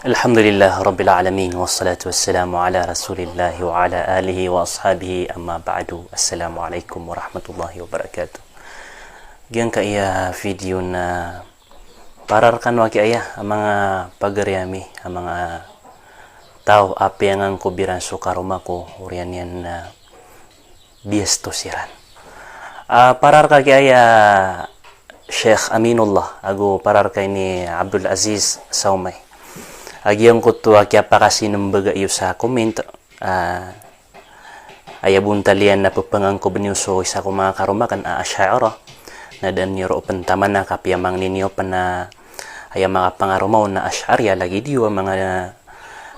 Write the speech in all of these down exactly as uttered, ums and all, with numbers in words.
Alhamdulillah Rabbil Alamin, wassalatu wassalamu ala Rasulillah wa ala alihi wa ashabihi, amma ba'du. Assalamu alaikum warahmatullahi wabarakatuh. Giyangkaya video na para rkano aki aya a manga pagari ami, a manga taw a piyangangkob iran so karoma ko, oriyan iyan na biyastos iran. Ah, para rka aki aya Sheikh Aminullah, ago para rka ini Abdul Aziz Saumay. A giyangkoto a kiyapakasinmbaga iyo sa comment, ah, aya bontal iyan na pphangangkob niyo so isa ko manga karoma akn a Asha'irah. Na da niyo roo pn tamana ka piyamangni niyo pn a aya manga pangaroma on na Ash'ariyah, lagid iyo a manga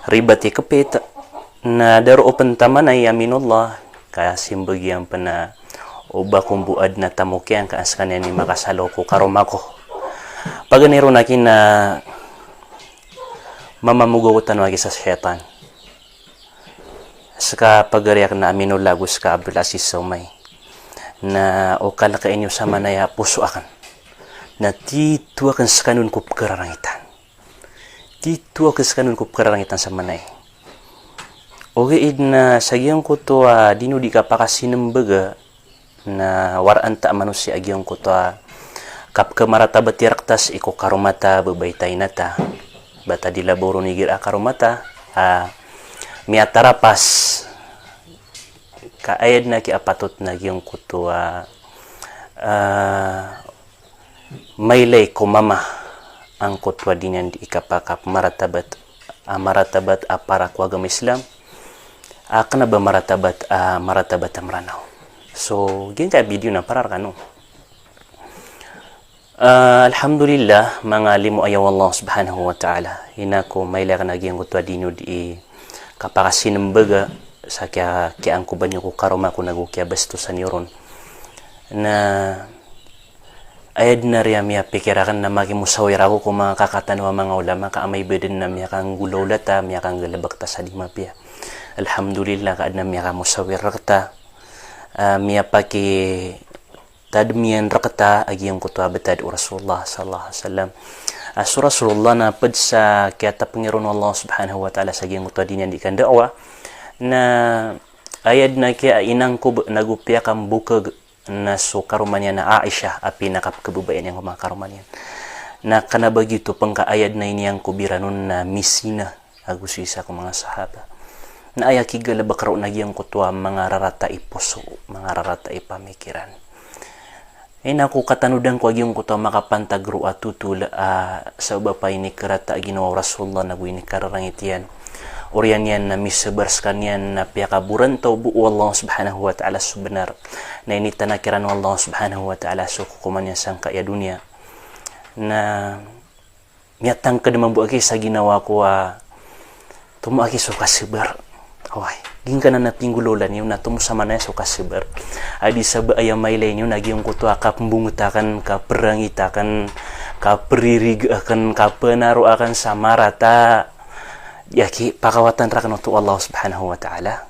ribat i kpit. Na da roo pn tamana i Aminullah, ka simbag iyan pn a o ba ko mbo adn a tamok iyan ka an skaniyan i makasalo ko karoma ko. Paganay ron aki na mamamogaw tano aki sa shaytan. Ska pagari akn a Aminullah ago ska Abdul Aziz Saumay, na o kalki niyo samanaya a poso akn na tito akn skano on ko pkhararangitan. Tito akn skano on ko pkhararangitan samanaya. Ogaid na sa giyangkoto a dino di kapakasinmbaga na waraan ta a manosiya a giyangkoto a kapkhamaratabat i rk ta sii ko karoma ta, babay ta, ina ta, ba ta di labaw ron igira a karoma ta a miyatarapas. Ka aya dn aki a patot na giyangkoto a, ah, mailay ko mama angkoto a di niyan di kapakapmaratabat a maratabat a para ko agama Islam, a kna ba maratabat a maratabat a Mranaw. So giyangkaya video na para rkano. Ah, alhamdulillah, manga limo aya o Allah subhanahu wa ta'ala. Ina ko mailay akn a giyangkoto a dino di kapakasinmbaga sa kiya, kiyaangkoba niyo ko karoma ko nago kiyabastosa niyo ron. Na aya dn a riya miyapikir akn na makimosawir ako ko manga kaka tano a manga ulama ka amay ba dn a miyakanggolawla ta, miyakanggalbk ta sa di mapiya. Alhamdulillah ka adn a miyakamosawir rk ta, ah, miyapakitadm iyan rk ta a giyangkoto a btad o Rasulullah sallallahu alaihi wasallam. Ah, so Rasulullah na pd sa kiyatapngi ron o Allah subhanahu wa ta'ala sa giyangkoto a di niyan di kanda'wa. Na aya dn a kiya inangkob nago piyakambokg na so karoma niyan a Aisha a pinakapkhababayaan iyan ko manga karoma niyan. Na kna ba giyoto pn ka aya dn a iniyangkob iran on na mizina ago so isa ko manga sahaba. Na aya kigalbk roo na giyangkoto a manga rarata i poso, manga rarata i pamikiran. Ina ko katanodan ko a giyangkoto a makapantag roo a totol a sabap a inikarata a ginawa o Rasulullah nago inikararangit iyan. Oriyan iyan na misabar skaniyan na piyakaborantaw bo o Allah subhanahu wa ta'ala so bnar. Na initanak iran o Allah subhanahu wa ta'ala so kokoman iyan sangkaya doniya. Na miyatangkd mambo aki sa ginawa ko a tomo aki so kasabar. Oway, giyangkanan a pinggolawla niyo na tomo samanaya so kasabar. A di sa ba aya mailay niyo na giyangkoto a kapmbongt akn, kaprangit akn, kapririg akn, kapanaro akn sa marata. Di aki, pakawatan rakn oto o Allah subhanahu wa ta'ala.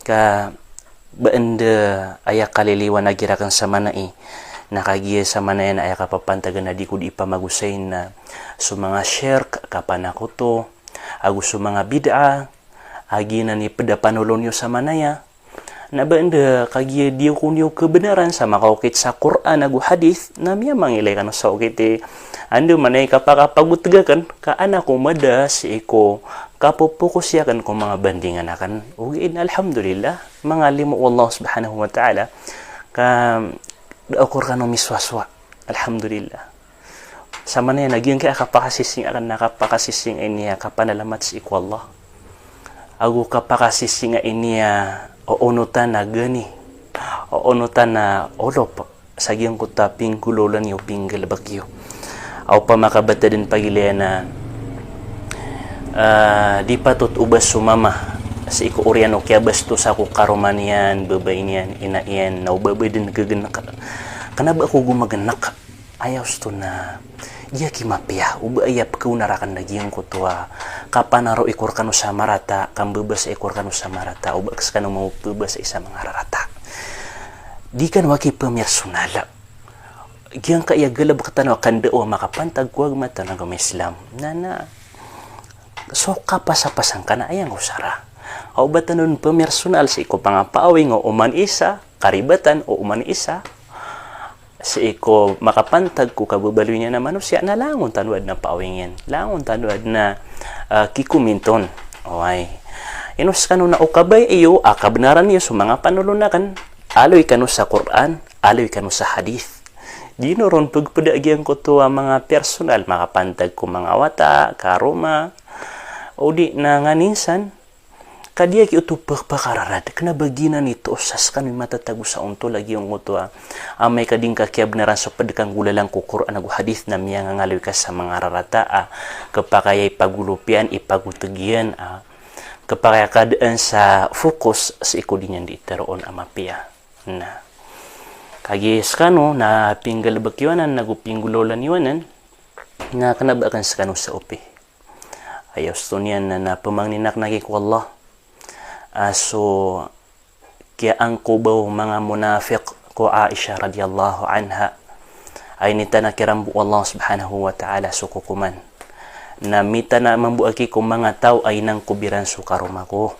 Ka ba anda aya kaliliwan a giya rakn samanaya, na kagiya samanaya na aya kapapantagan a di ko di pamagosay na so manga shirk, kapanakoto, ago so manga bid'ah a giyanan i pd a panolon iyo samanaya. Na ba anda kagiya di ako niyo kabnaran sa makaokit sa Qur'an ago hadith, na miyamangilay kano sa okit i andamanaya i kapakapagotg akn, ka an ako mada sii ko kapopokos akn ko manga bandingan akn. Ogaid na alhamdulillah, manga limo o Allah subhanahu wa ta'ala, ka da ako rkano miswaswa. Alhamdulillah. Samanaya na giyangkaya kapakasising akn na kapakasising a iniya kapanalamat sii ko Allah. Ago kapakasising a iniya oonotan a gani, oonotan a olop sa giyangkoto a pinggolawla niyo, pinggalbk iyo. Aw pamakabatad dn pagilaya na, ah, di patot o ba so mama sii ko oriyan o kiyabastosa ko karoma niyan, babay niyan, ina iyan, na o ba ba dn gagnak. Kna ba ako gomagnak. Aya osto na di aki mapiya o ba aya pkaona rakn na giyangkoto a kapanaro iko rkano sa marata, kambabasa iko rkano sa marata, o ba skano mababasa i sa manga rarata. Di kano aki pamirsonal. Giyangkaya galbk tano a kanda'wa makapantag ko agama tano a agama Islam. Na, na So kapasapasan ka na aya ngka osara. Aw ba tano on pemersonal sii ko manga paawing o oman isa, karibatan o oman isa, sii ko makapantag ko kababaloy niyan a manosiya, na langon tano aden a paawing iyan. Langon tano aden a, ah, kikominton. Oway. Ino sekano na o kabaya iyo a kabenaran iyo so manga panolon aken, aloy kano sa Qur'an, aloy kano sa hadith. Di ino ron pegpeda a giyangkoto a manga personal, makapantag ko manga wata, karoma, o di na nganin san, ka di aki oto pek-, pekararad, kena ba giyanan i toos a sekano i matatago sa ontol a giyangkoto a amay ka di ngka kiyabenaran so ped ka nggolalan ko Qur'an ago hadith na miyangangaloy ka sa manga rarata a kepakay a ipagolopian, ipagoteg iyan, a kepakay a kadaan sa focus sii ko di niyan di teroon a mapiya. Na kagiya sekano na pinggalebek iyo anan, nago pinggolalan iyo anan, na kena ba aken sekano sa opi. Aya osto niyan na, na pemangnin aken aki ko Allah a so kiyaangkoba o manga munafiq ko Aisha radhiyallahu anha a initana kiran bo o Allah subhanahu wa ta'ala so kokoman. Na mitana mambo aki ko manga taw a inangkob iran so karoma ko,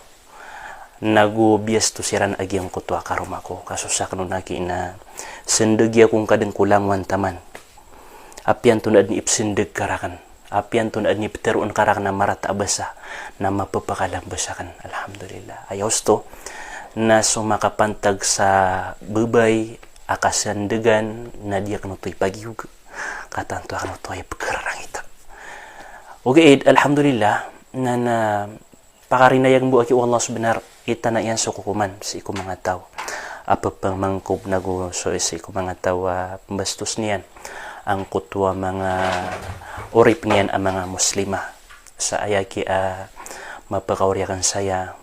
nago biyastosi ran a giyangkoto a karoma ko. Ka so sekano na aki na sendegi ako ngka den ko langowan taman. Apiya antonaa den i pesendeg ka raken, apiya antonaa den i peteroon ka raken a marata a basa, na mapepakalambas aken. Alhamdulillah. Aya osto na so makapantag sa babay a kasendegan na di aken oto ipagiyog, ka tanto aken oto a ipekerarangita. Ogaid, alhamdulillah, na, na pakarinayag bo aki o Allah so benar, itana iyan so kokoman sii ko manga taw a pepamangkob nago so sii ko manga taw a pembastos niyan angkoto a manga orip niyan a manga Muslimah. Sa aya ki a mapakaori aken saya,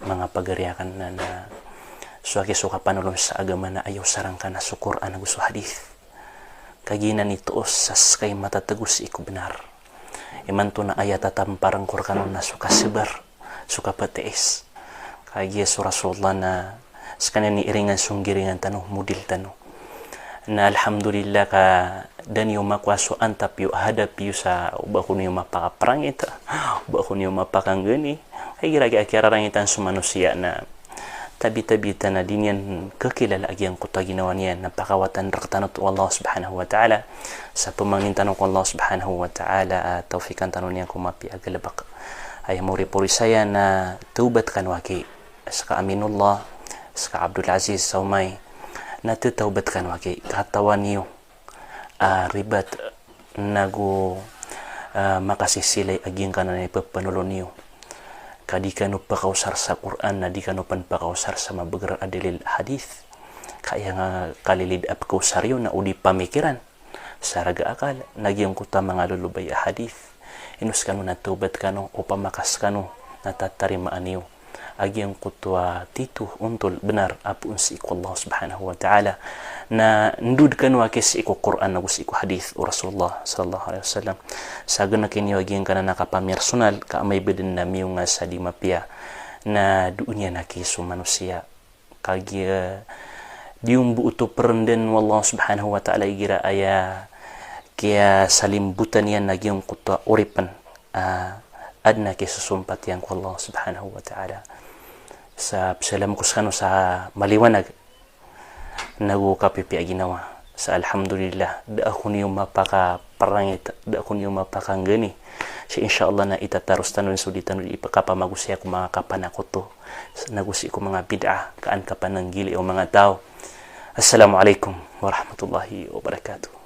manga pagari aken, na, na so aki so kapanolon sa agama na aya osara ngka na so Qur'an ago so hadith. Kagiya inan i toos a sekay matatago sii ko benar. Imanto na aya tatampar angko rekano na so kasabar, so kapatiis. Kagiya so Rasulullah na sekaniyan i iringan so nggiringan tano, model tano. Na alhamdulillah ka da niyo makowa so antap iyo, hadap iyo sa o ba ako niyo mapakaprangit, o ba ako niyo mapakanggani. Ka igira a kiyararangitan so manosiya na tabi-tabi tano a di niyan kekilala a giyangkoto a ginawa niyan, na pakawatan rektano oto o Allah subhanahu wa ta'ala. Sa pemangnin tano ko Allah subhanahu wa ta'ala a tawfikan tano niyan ko mapiya a galebek. Aya mori-pori saya na tawbat kano aki, seka Aminullah, seka Abdul Aziz Saumay, na tetawbat kano aki, katawan iyo a ribat nago, ah, makasisilay a giyangkanan i pepanolon iyo. Ka di kano pekaosar sa Qur'an, na di kano pen pekaosar sa mabeger a dalil hadith. Ka aya nga kalilid a pekaosar iyo na o di pamikiran sa raga akal, na giyangkoto a manga lolobay a hadith. Ino sekano na tawbat kano, opama ka sekano na tatarimaan iyo a giyangkoto a tito, ontol, benar a poon sii ko Allah subhanahu wa ta'ala. Na ndod kano aki sii ko Qur'an ago sii ko hadith o Rasulullah sallallahu alaihi wasallam. Sa geneken iyo a giyangkanan a kapamersonal, ka amay ba den na miyonga sa di mapiya, na doon iyan aki so manosiya. Kagiya di ombo oto perenden o Allah subhanahu wa ta'ala igira aya kiyasalimbotan iyan a giyangkoto a oripen a aden a kisosompat iyan ko Allah subhanahu wa ta'ala. Sa pesalam ko sekano sa maliwanag nago kapipiya a ginawa. Sa alhamdulillah, da ako niyo mapakaprangit, da ako niyo mapakanggani. Sa insha Allah na itataros tano den so di tano di ipakapamagosaya ko manga kapanakoto nago sii ko manga bid'ah, ka an kapananggilai o manga taw. Assalamu alaikum warahmatullahi wabarakatuh.